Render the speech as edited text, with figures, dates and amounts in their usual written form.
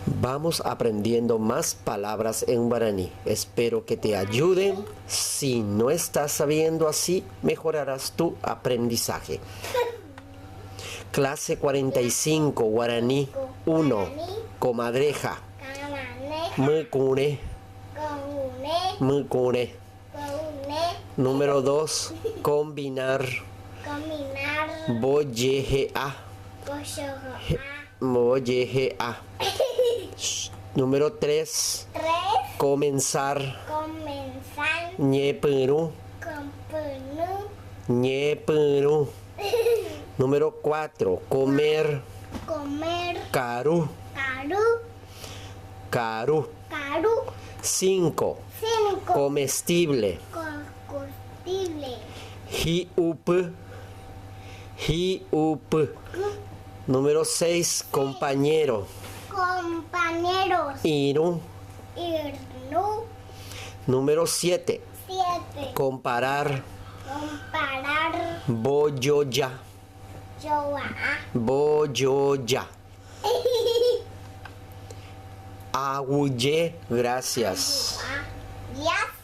Vamos aprendiendo más palabras en guaraní. Espero que te ayuden. Si no estás sabiendo así, mejorarás tu aprendizaje. Clase 45, Guaraní 1, Comadreja. Mykũre. Mykũre. Número 2, combinar. Mbojehe'a. Mbojehe'a. Número 3, comenzar. Ñepyrũ. Ñepyrũ. Número 4, comer. Karu. Karu. 5, comestible. Hi'upy. Hi'upy. Número 6, compañero. Compañeros. Irũ. Irũ. Número 7. 7. Comparar. Comparar. Mbojoja. Jo'a. Mbojoja. Aguyje, gracias. Yes.